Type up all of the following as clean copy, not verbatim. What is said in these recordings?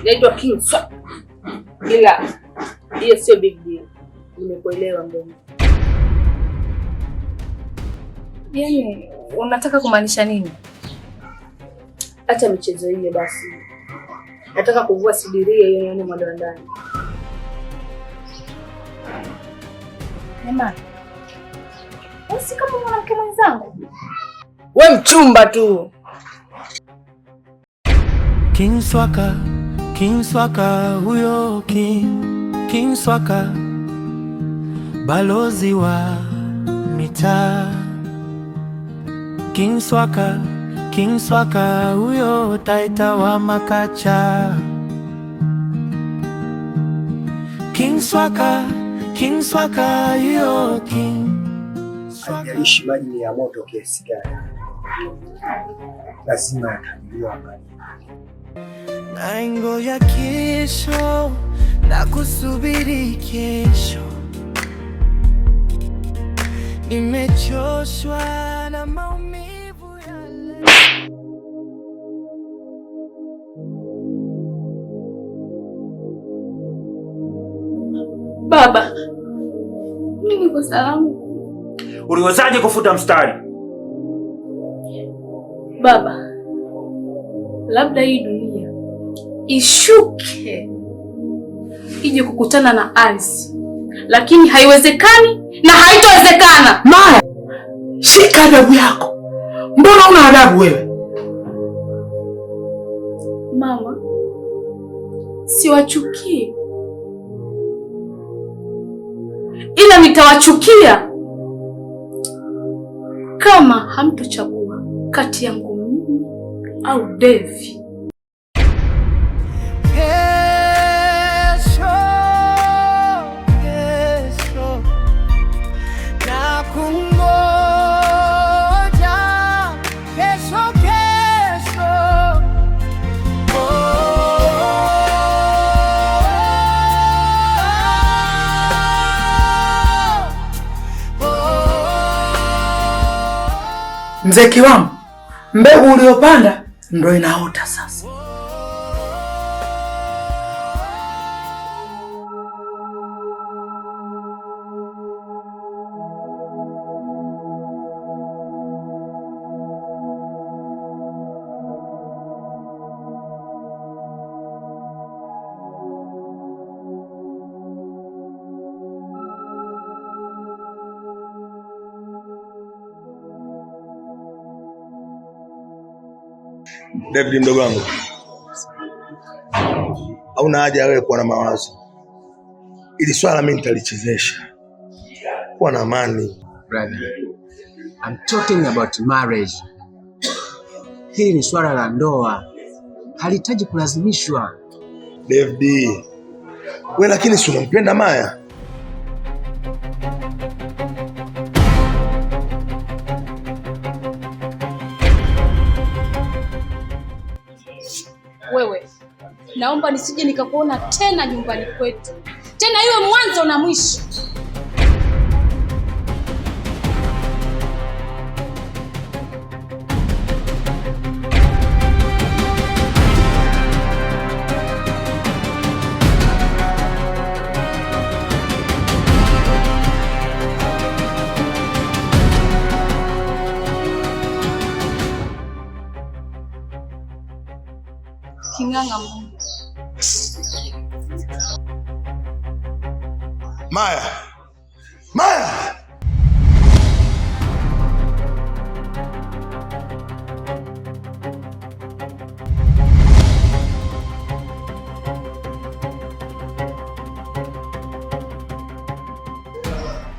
Naitwa King Swag. Ila hiyo sio big deal. Nimekuelewa mdomo. Yaani unataka kumaanisha nini? Acha michezo hiyo basi. Nataka kuvua sidiria hiyo nione mwendo wa ndani. Jamani, si kama mwanamke mwenzangu. We mchumba tu. King Swaka, King Swaka, huyo King Swaka, balozi wa mitaa. King Swaka, King Swaka, huyo taita wa makacha. King Swaka, King Swaka, huyo King Swaka. Haijalishi maji ni ya moto kiasi gani, lazima yatamiliwa maji. Naingoja kesho na kusubiri kesho, nimechoshwa na maumivu ya leo. Baba, mimi niko salama. Uliwezaje kufuta mstari? Baba, labda hii dunia ishuke ije kukutana na ardhi, lakini haiwezekani na haitowezekana. Maya, shika adabu yako. Mbona una adabu wewe? Mama, siwachukii, ila nitawachukia kama hamtochagua kati yangu mimi au Devi. Kesho, kesho, nakungoja kesho, kesho. Oh, oh, oh. Mzee Kiwamu, mbegu uliyopanda ndo inaota sasa. David mdogo wangu, hauna haja wewe kuwa na mawazo. Ili swala mimi nitalichezesha. Kuwa na amani. Brother, I'm talking about marriage. Hili ni swala la ndoa, halihitaji kulazimishwa. David, wewe lakini si unampenda Maya? Wewe, naomba nisije nikakuona tena nyumbani kwetu, tena iwe mwanzo na mwisho. King'ang'a Mungu. Maya, Maya!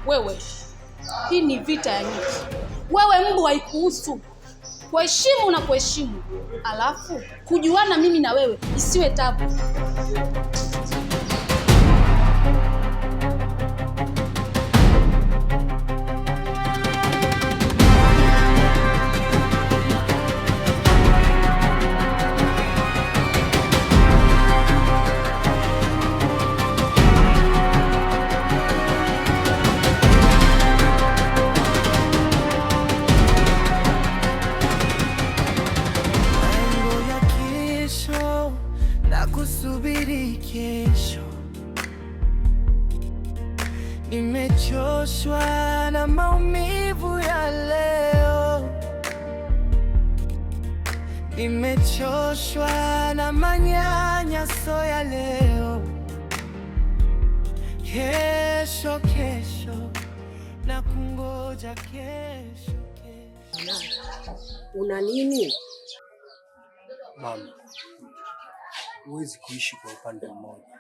Wewe, hii ni vita ya nyuki. Wewe mbu haikuhusu. Kuheshimu na kuheshimu, alafu kujuana mimi na wewe isiwe tabu. Nangoja kesho na kusubiri. Nimechoshwa na manyanyaso ya leo. Kesho, kesho na kungoja kesho, kesho. Una nini? Mama, huwezi kuishi kwa upande mmoja.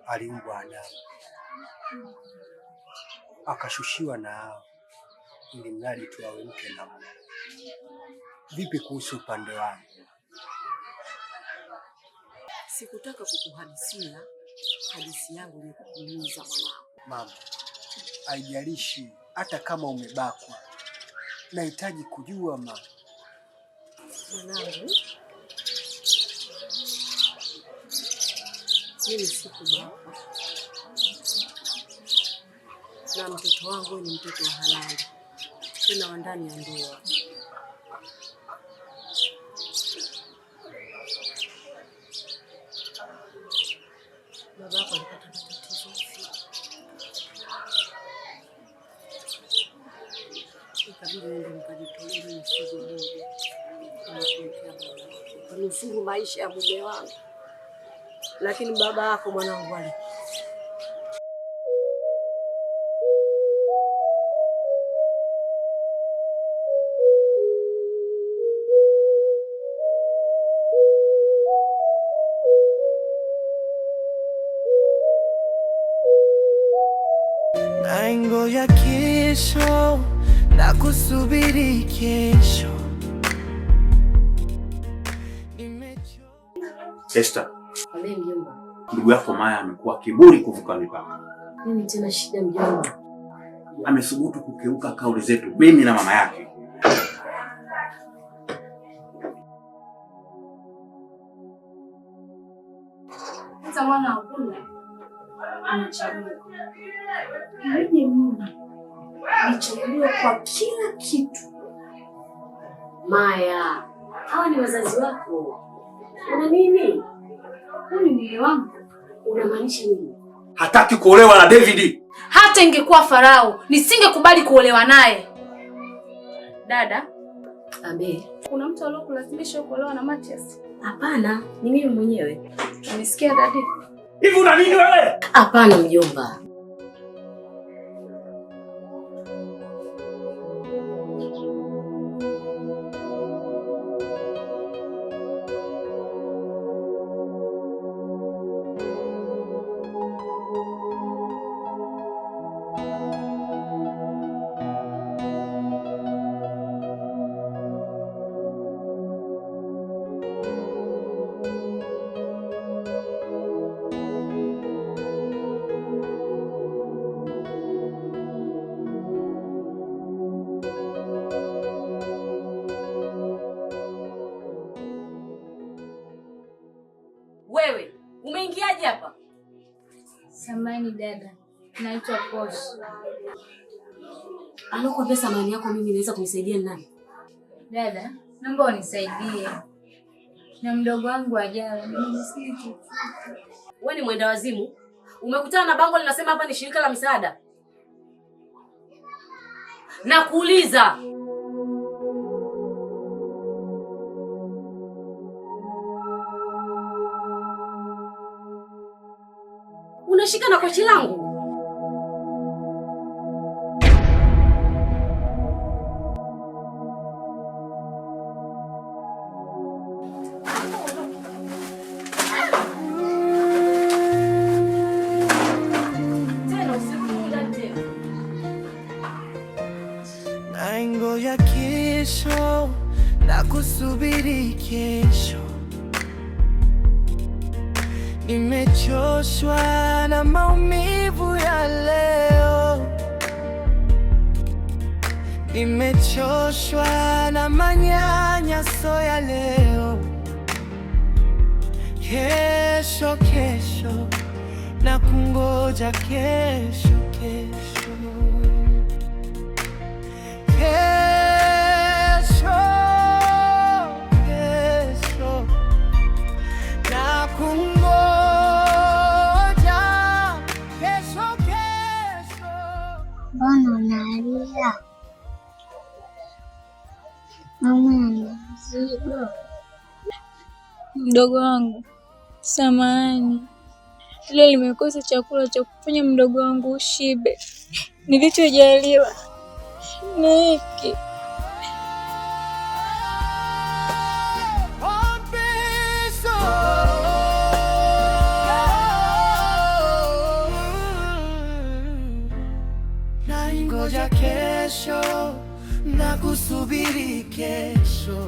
Aliumbwa Adamu akashushiwa na Hawa ili mradi tu awe mke na mume. Vipi kuhusu upande wangu? Sikutaka kukuhadisia hadithi yangu ni kukuumiza mwanangu. Mama, haijalishi hata kama umebakwa, nahitaji kujua mama. Mwanangu, mimi sikubakwa na mtoto wangu ni mtoto wa halali, tena wa ndani ya ndoa. Babako alipata matatizo ikabidi uende mkajitolee mfugo mmoja kuwekea baba kunusuru maisha ya mume wangu, lakini baba yako mwanangu ali Naingoja kesho na kusubiri kesho. Esther, Mwambie mjomba. ndugu yako Maya amekuwa kiburi kuvuka mipaka. Mimi tena shida mjomba. Amethubutu kukeuka kauli zetu mimi na mama yake. Hata mwana wa punda anachagua. Iweje mimi nichaguliwe kwa kila kitu? Maya, hawa ni wazazi wako. Una nini? Huu ni mwili wangu. Unamaanisha nini? Hataki kuolewa na David. Hata ingekuwa Farao, nisingekubali kuolewa naye. Dada, Abe. kuna mtu aliyokulazimisha kuolewa na Matias? Hapana, ni mimi mwenyewe. Umesikia dadi? Hivi una nini wewe? Hapana mjomba. Wewe umeingiaje hapa? Samani dada, naitwa Posh. Alokuambia samani yako mimi naweza kunisaidia ni nani? Dada, naomba unisaidie na mdogo wangu ajawa, nijisikii chochote. Wewe ni mwenda wazimu. Umekutana na bango linasema hapa ni shirika la misaada. Nakuuliza. Unashika na kochi langu. Tena usiku ndani tena. Naingoja kesho na kusubiri kesho. Nimechoshwa na maumivu ya leo. Nimechoshwa na manyanyaso ya leo. Kesho, kesho na kungoja kesho, kesho. Kesho, kesho na kungoja kesho, kesho. Mbona unalia? Mama ana mzigo. Mdogo wangu, samahani. Leo nimekosa chakula cha kufanya mdogo wangu ushibe. Nilichojaliwa ni hiki. Naingoja kesho na kusubiri kesho,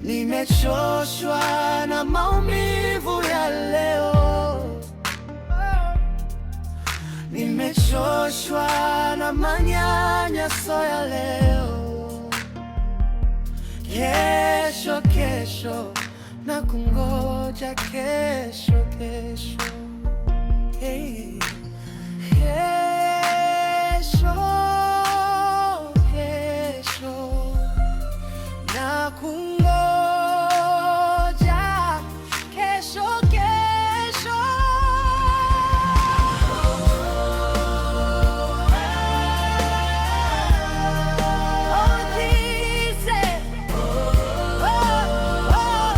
nimechoshwa na maumivu ya leo, nimechoshwa na manyanyaso ya leo. Kesho, kesho, na kungoja kesho, kesho, hey. Kesho, kesho, na kungoja kesho, kesho. Oh, Jesus. Oh, oh.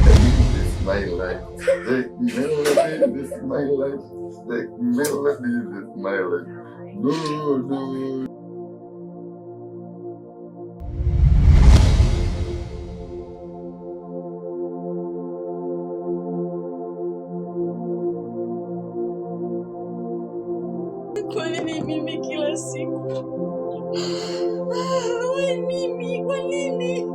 This is my life. The melody, this is my life. The melody, this is my life. No, no. Kwa nini mimi kila siku? Why mimi? Kwa nini?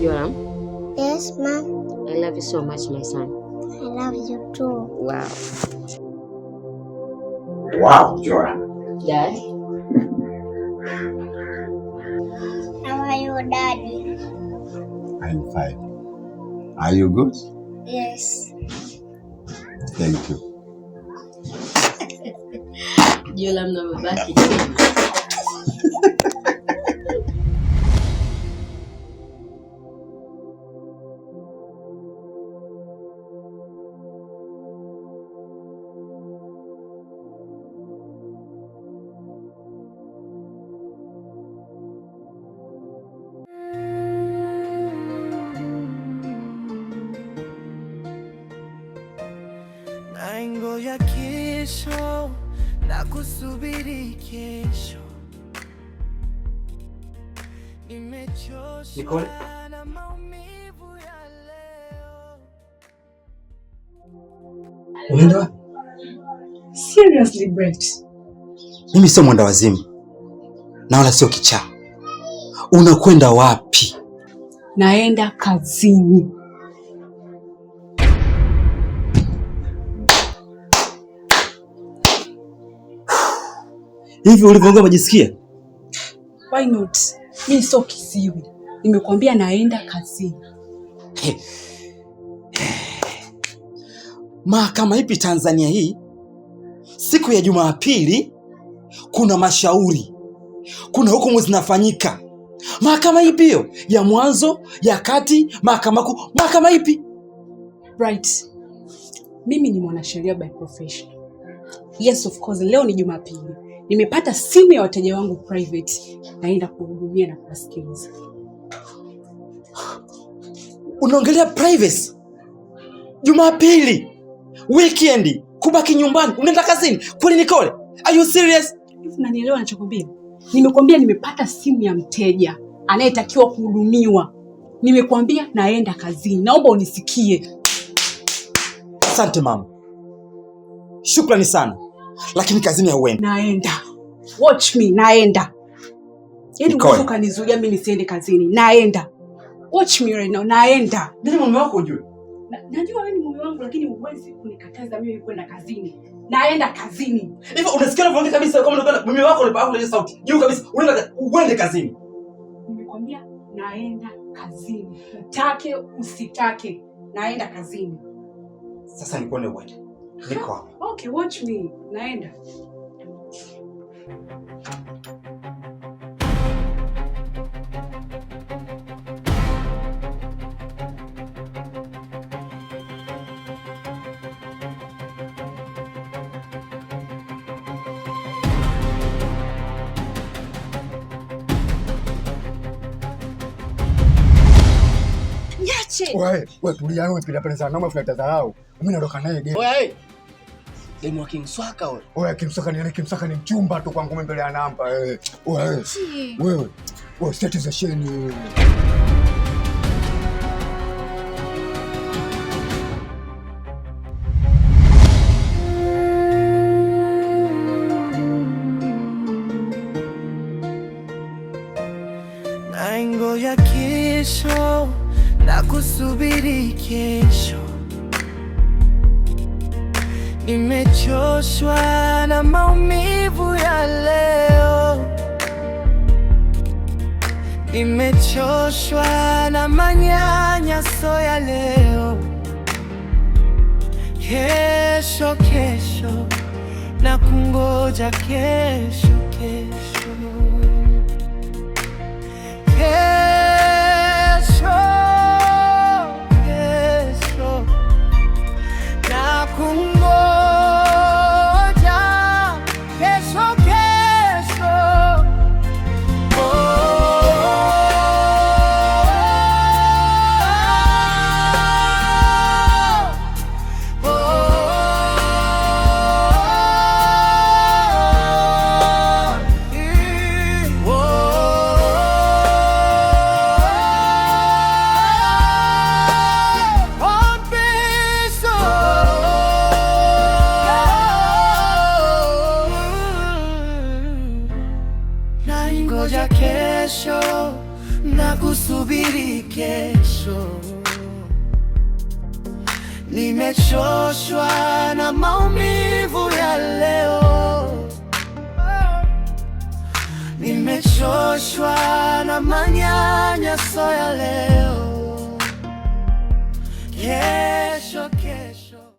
Joram, Yes, ma'am. I love you so much, my son. I love you too. Wow. Wow, Joram. Dad, How are you, Daddy? I'm fine. Are you good? Yes. Thank you. Joram na babake tena. Naingoja kesho na kusubiri kesho, nimechoshwa Nicole. na maumivu ya leo. Unaenda wapi? Seriously, Brett. Mimi sio mwenda wazimu na wala sio kichaa. Unakwenda wapi? Naenda kazini. Hivi ulivyoongea umejisikia? Why not? Mimi sio kiziwi. Nimekuambia naenda kazini. Mahakama ipi Tanzania hii? Siku ya Jumapili kuna mashauri, kuna hukumu zinafanyika. Mahakama ipi hiyo? Ya mwanzo, ya kati, mahakama kuu, mahakama ipi? Bright. Mimi ni mwanasheria by profession. Yes, of course, leo ni Jumapili. Nimepata simu ya wateja wangu private. Naenda kuhudumia na kuwasikiliza. Unaongelea privacy? Jumapili, weekend, kubaki nyumbani, unaenda kazini. Kweli Nicole? Are you serious? Hivi unanielewa ninachokwambia? Nimekwambia nimepata simu ya mteja anayetakiwa kuhudumiwa. Nimekuambia naenda kazini, naomba unisikie. Asante mama, shukrani sana, lakini kazini hauendi. Naenda. Watch me, naenda. Yaani Nicole. uweze ukanizuia mimi nisiende kazini. Naenda. Watch me right now, naenda. Mimi mume wako ujue. Najua wewe ni mume wangu lakini huwezi kunikataza mimi kwenda kazini. Naenda kazini. Hivyo unasikia unavyoongea kabisa kama unakwenda mume wako unapa sauti juu kabisa, unaenda uende kazini. Nimekwambia naenda kazini. Utake usitake, naenda kazini. Sasa nikuone uende. Niko hapa. Okay, watch me. Naenda. Niache. Wewe, wewe tulia wewe pita pale sana mama tunatadharau. Mimi naondoka naye game. Oya hey. Demu wa Kimswaka wewe. Oya Kimswaka ni Kimswaka ni mchumba tu kwangu mimi mbele ya namba wewe. Wewe. Wewe. Wewe statization wewe. Naingoja kesho na kusubiri kesho, nimechoshwa na maumivu ya leo, nimechoshwa na manyanyaso ya leo. Kesho, kesho na kungoja kesho, kesho kesho, kesho na kungoja kesho, kesho. Oh, oh, Naingoja kesho na kusubiri kesho, nimechoshwa na maumivu ya leo, nimechoshwa na manyanyaso ya leo.